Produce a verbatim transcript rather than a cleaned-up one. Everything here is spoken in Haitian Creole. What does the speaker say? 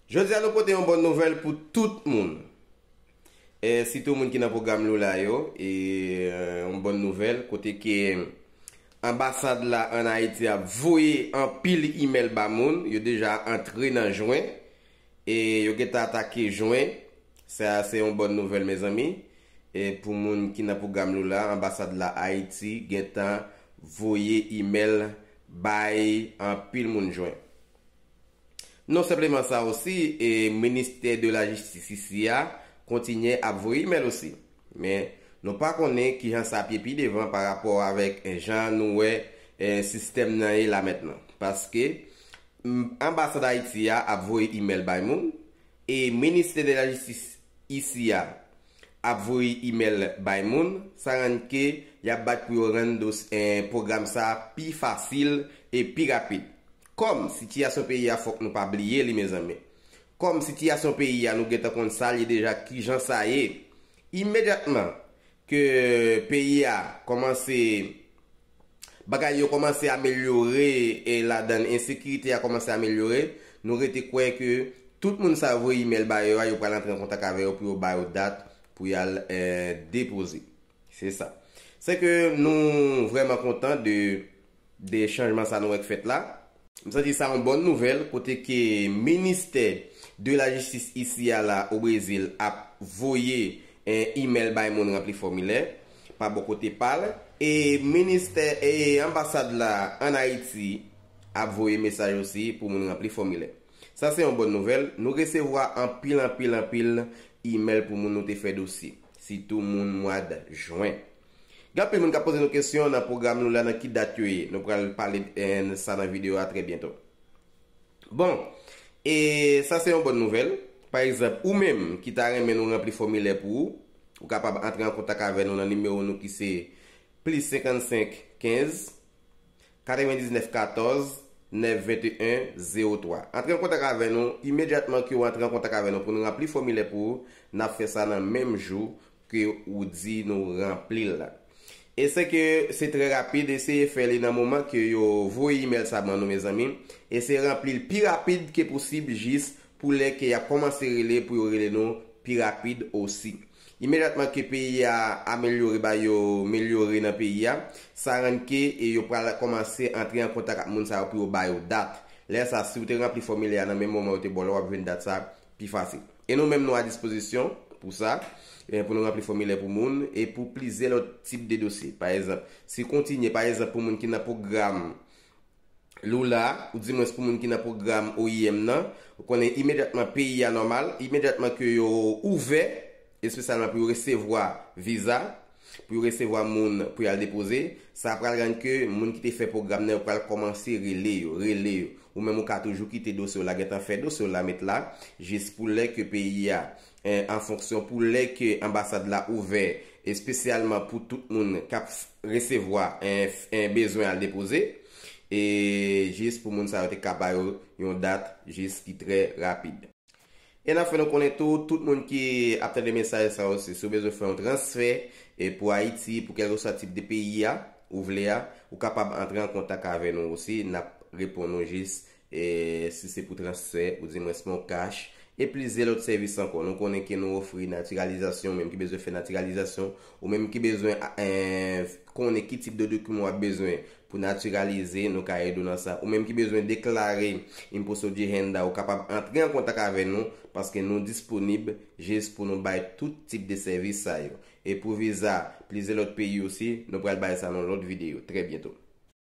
Jodi a nou pote yon bòn nouvèl pou tout moun. E sitou moun ki nan pwogram Lula yo, e e, yon bòn nouvèl kote ke anbasad la ann Ayiti ap voye anpil imèl ba moun, yo deja antre nan jwen, e yo gentan atake jwen. Sa se yon bòn nouvèl, mezanmi. E pou moun ki nan pwogram Lula, anbasad la Ayiti gentan voye imèl bay anpil moun jwen. Non senpleman sa osi, e ministè de la jistis isi a kontinye ap voye imèl osi. Men nou pa konnen kijan sa ap ye pi devan pa rapò avèk jan nou wè e sistèm nan ye la mentnan. Paske m, anbasad Ayiti a ap voye imèl bay moun, e ministè de la jistis isi a ap voye imèl bay moun, sa rann ke y ap bat pou yo rann dos, eh, pwogram sa pi fasil e pi rapid. Kòm sitiyasyon peyi a, fòk nou pa bliye li, mezanmi. Kòm sitiyasyon peyi a, nou gentan konn sa l ye deja, kijan sa ye. Imedyatman ke peyi a kòmanse, bagay yo kòmanse amelyore, e ladan l ensekirite a kòmanse amelyore, nou rete kwè ke tout moun sa yo voye imèl ba yo a, yo pral antre an kontak avè yo pou yo ba yo dat pou y al, eh, depoze. Se sa. Se ke nou vrèman kontan de, de chanjman sa nou wè k fèt la. M santi sa yon bòn nouvèl kote ke ministè de la jistis isi a la o Brezil ap voye, eh, imèl bay moun ranpli fòmilè pa bò kote pa l, e ministè e anbasad la ann Ayiti ap voye mesaj osi pou moun ranpli fòmilè. Sa se yon bòn nouvèl. Nou resevwa anpil, anpil, anpil imèl pou moun nou te fè dosye, sitou moun mwa d jen. Gen anpil moun k ap poze nou kesyon nan pwogram nou la, nan ki dat yo ye. Nou pral pale, eh, sa nan videyo a trè byento. Bon, e sa se yon bòn nouvèl. Pa egzanp, ou menm ki ta renmen nou ranpli fòmilè pou ou, ou kapab antre an kontak avè nou nan nimewo nou ki se plis senkannsenk kenz katrevendiznèf katòz nèf venteyen zewo twa. Antre an kontak avè nou imedyatman ke w antre an kontak avè nou pou nou ranpli fòmilè pou ou. N ap fè sa nan menm jou ke ou di nou ranpli l la. E se ke se trè rapid, eseye fè li nan moman ke yo voye imèl sa ban nou, mezanmi. Eseye ranpli l pi rapid ke posib jis pou lè ke y ap kòmanse rele pou yo rele nou pi rapid osi. Imedyatman ke peyi a amelyore, ba yo melyore nan peyi a, sa rann ke e yo pral kòmanse antre an kontak ak moun sa yo pou yo ba yo dat. Lè sa, si w te ranpli fòmilè a nan menm moman yo te ba w la, w ap jwenn dat sa pi fasil. E nou menm nou a dispozisyon pou sa, eh, pou nou ranpli fòmilè pou moun e pou plizyè lòt tip de dosye. Pa egzanp, si w kontinye, pa egzanp, pou moun ki nan pwogram Lula, ou di mwens pou moun ki nan pwogram O I M nan, ou konnen imedyatman peyi a nòmal, imedyatman ke yo ouvè, espesyalman pou yo resevwa viza, pou yo resevwa moun pou y al depoze, sa pral rann ke moun ki te fè pwogram nan, yo pral kòmanse rele yo, rele yo. Ou menm ou ka toujou kite dosye w la, gentan fè dosye w la, met la, jis pou lè ke peyi a, eh, an fonksyon, pou lè ke anbasad la ouvè, espesyalman pou tout moun k ap f-, resevwa, eh, f-, eh, bezwen al depoze, e jis pou moun sa yo te ka ba yo yon dat jis ki trè rapid. E n ap fè nou konnen tou, tout moun ki ap tande mesaj sa yo, si, si w bezwen fè yon transfè, e pou Ayiti, pou kèlkeswa tip de peyi a, ou vle a, ou kapab antre an kontak avè nou osi, n ap reponn ou jis, e si se pou transfè, ou di mwens mon kach, e plizyè lòt sèvis ankò. Nou konnen ke nou ofri natiralizasyon, ou menm ki bezwen fè natiralizasyon, ou menm ki bezwen, eh, konnen ki tip de dokiman w ap bezwen pou natiralize, nou ka ede w nan sa. Ou menm ki bezwen deklare imposto de renda, ou kapab antre an kontak avè nou, paske nou disponib jis pou nou bay tout tip de sèvis sa yo. E pou viza plizyè lòt peyi osi, nou pral bay sa nan lòt videyo, trè byento.